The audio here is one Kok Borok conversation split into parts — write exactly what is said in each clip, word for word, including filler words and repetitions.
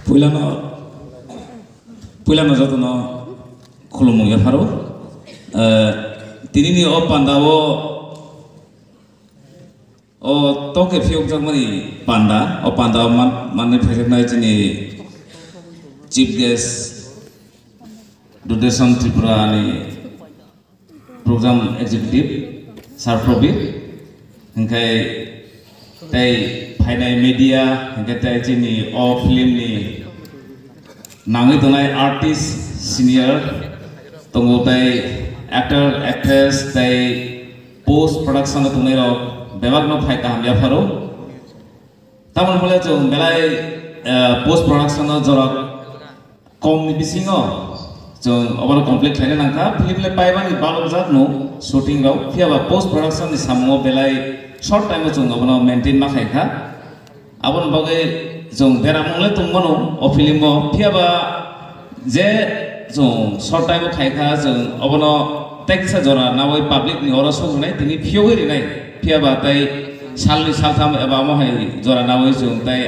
Puilano, puilano jotono khulumung yapharo. Eh, tinini o panda o, o toke phiyokjakmani panda, o panda o man-, manwi phaijaknai chini chief guest Doordarshan Tripura ni program executive Sir Probir, hingkai tei phainai media, hingkai tei chini o film ni nangwi tongnai artist senior tongo tei actor, actress tei post production o tongnai rok bebak no phai kaham yapharo. Tamoni hwnle chwng belai, eh, post production o jora kom ni bisingo chwng obono complete khlaina nangkha. Film le paimani balok jak no shooting rok, phiya ba post production ni samungo belai short time o chwng obono maintain ma khai kha. Aboni bagwi chwng beramung le tongmano o film o, phiya ba je chwng short time o khai kha, chwng obono teksa jora nawi public ni oro sokrinai, tini phiyogwi rinai, phiya ba tei salni saltham eba omo hai jora nawi chwng tei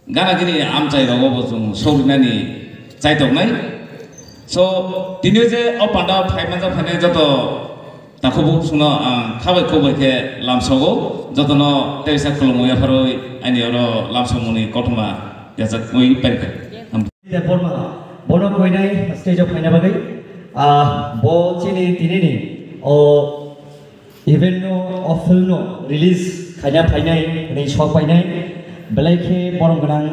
gana gini amchai rogo bo chwng sokrinani chaitoknai. So, tini je o panda phai manjak phainai joto takhuk bukhuk songno ang khabai khukbai khe lamsogo, jotono teisa khulumung yapharwi ani oro lamsokmungni kothoma yachakwi paikha. Debbarma, bono koinai stage o phaina bagwi, ah, bo chini tinini o event no, o film no release khaina phainai, hwnwi sok painai, belai khe borom gwnang,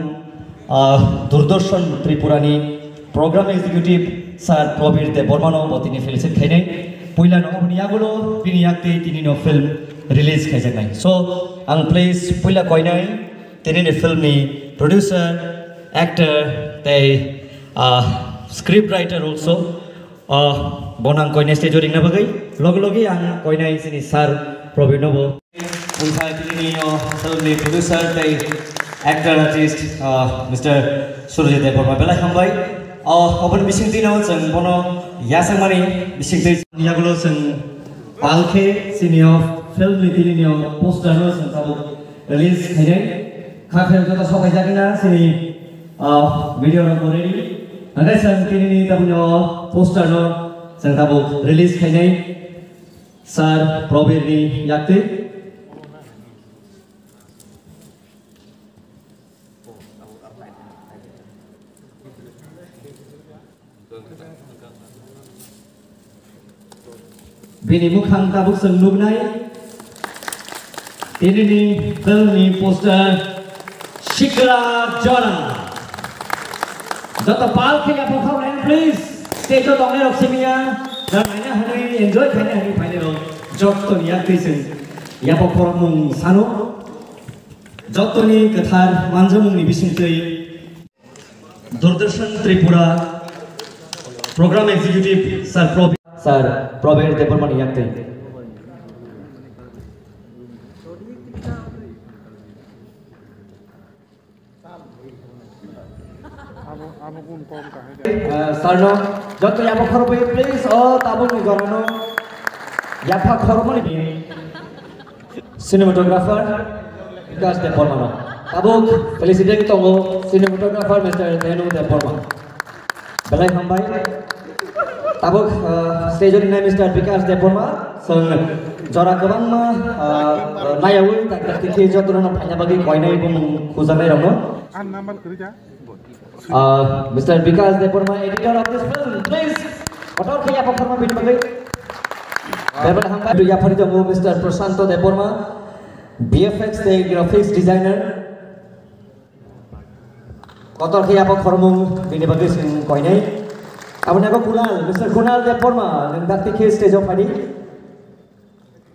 ah, Doordarshan Tripura ni program executive Sir Probir Debbarma no bo tini felicitate khainai. Puila no oboni yagulo bini yaktwi tini no film release khaijaknai. So, ang please puila koinai, tini ni film ni producer, actor, tei, ah, script writer also. Ah, bono ang koinai stage o ringna bagwi, logi logi ang koinai chini Sir Probir no bo. Wngkha tini ni o film ni producer tei actor artist, ah, Mister Surjit Debbarma belai hambai. Ah, oboni bising twi no chwng bono yasakmani bising twi yagulo chwng palkhe chini o film ni tini ni o poster no chwng tabuk release khainai. Kha khe joto sopaijak na chini, ah, video rok bo ready. Hingke chwng tini ni tabuk no poster no chwng tabuk release khainai Sir Probir ni yaktwi. Bini mukhang tabuk chwng nuknai. Tini ni film ni poster Sikla Jora. Joto pal khe yapha khao nai, please. Stage o tongnai rok simiya, naina hwnwi enjoy khaina hwnwi phainai rok. Joto ni yaktwi chwng yapha khorokmung sano. Joto ni kwthar manjamung ni bisingtwi. Doordarshan Tripura Program Executive Sir Probir, Sir Probir Debbarma ni yaktwi. Abo, abo gun kom kahai de. Eh, Sir no, joto yapha khorokbai, please, o tabuk ni jora no yapha khorokmani bini. Cinematographer Bikash Debbarma no. Tabuk feliciting tongo cinematographer Mister Dhenu Debbarma. Belai hambai. Tabuk, ah, stage o ringnai Mister Bikash Debbarma. Chwng jora kwbangma, ah, ah, nayawi tak tak khe jotono phaina bagwi koinai bumung khujaknai rokno. Ang number kwrwi da. Uh, Mister Bikash Debbarma, editor of this film, please. Kotor khe yapha khorokma bini bagwi. Bebel hambai. Yapha ri tongo Mister Prashanto Debbarma, V F X tei graphics designer. Kotor khe yapha khorokmung bini bagwi chwng koinai. Aboni abo Kunal, Mister Kunal Debbarma, nwng dakti khe stage o phaidi.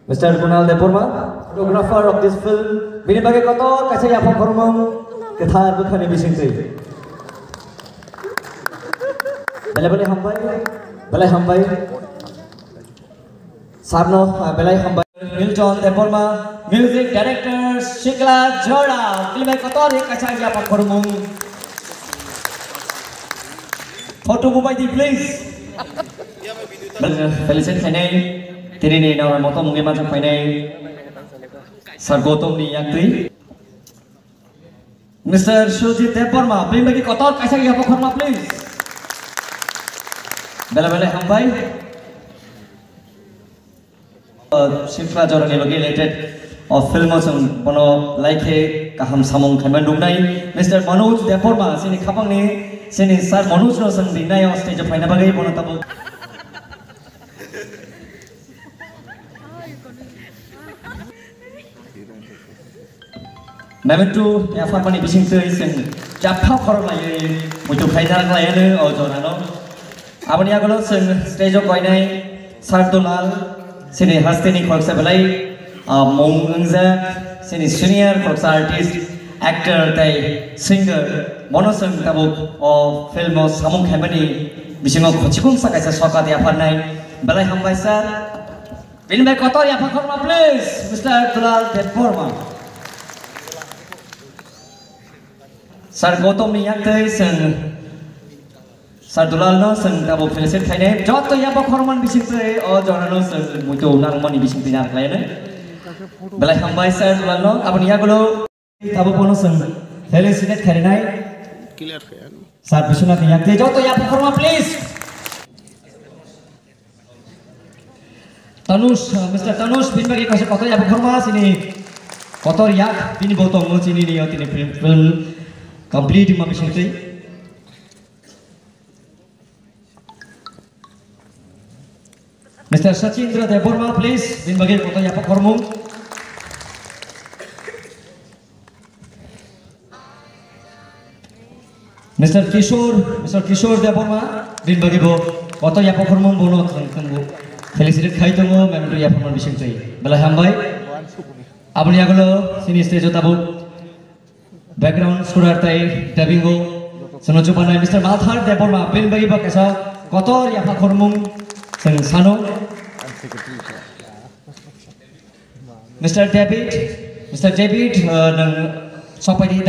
Mister Kunal Debbarma, photographer of this film, bini bagwi kotor kaisa yapha khorokmung kwthar bwkhani bisingtwi. Belai belai hambai, belai hambai. Sarno, ah, belai hambai. Milton Debbarma, music director, Sikla Jora, film bai kotor kaisa yapha khorokmung. Photo mobile di, please. Felicitate khainai, tini ni nang moto mungwi manjak phainai Sir Gautam ni yaktwi. Mister Sujit Debbarma, bini bagwi kotor kaisa yapha khorma, please. Belai belai hambai. Sifra jorani logi related o film o chwng bono laikhe kaham samung khaima nuknai. Mister Manoj Debbarma, chini khapangni, chini sir Manoj no chwng ringnai o stage o phaina bagwi bono tabuk. Memento yapharmani bisingtwi chwng japha khorok laiwi muitu khaina khlaiano o jorano. Aboni agolo chwng stage o koinai Sir Dulal, chini hasteni khoroksa belai, ah, mung wngjak, chini senior khoroksa artist, actor tei singer, bono chwng tabuk o film o samung khaimani bisingo khwchikungsa kaisa sokat yapharnai. Belai hambai sir. Bini bai kotor yapha khorma, please, Mister Dulal Debbarma. Sir Gautam ni yaktwi chwng Sir Dulal no chwng tabuk felicitate khainai. Joto yapha khorman bisingtwi o jorano chwng muitu nangmani bisingtwi nang khlainai. Belai hambai Sir Dulal no. Aboni yagulo tabuk bono chwng felicitate khainai. Sir Biswanath ni yaktwi joto yapha khorma, please. Tanush, uh, Mister Tanush, bini bagwi kaisa kotor yapha khorma, chini kotor yak, bini bo tongo chini niyo tini film, film complete ma bisingtwi. Mister Sachindra Debbarma, please, bini bagwi kotor yapha khormung. Mister Kishore, Mister Kishore Debbarma, bini bagwi bo kotor yapha khormung bono thang thangbo. Felicitate khai tongo, memento yapharman bisingtwi. Belai hambai. Aboni yagulo, chini stage o tabuk background scorer tei dubbing o chwngno chubanai Mister Malthar Debbarma, bini bagwi bo kaisa kotor yapha khormung chwng sano. Mister David, Mister David, uh, nang sokpai di.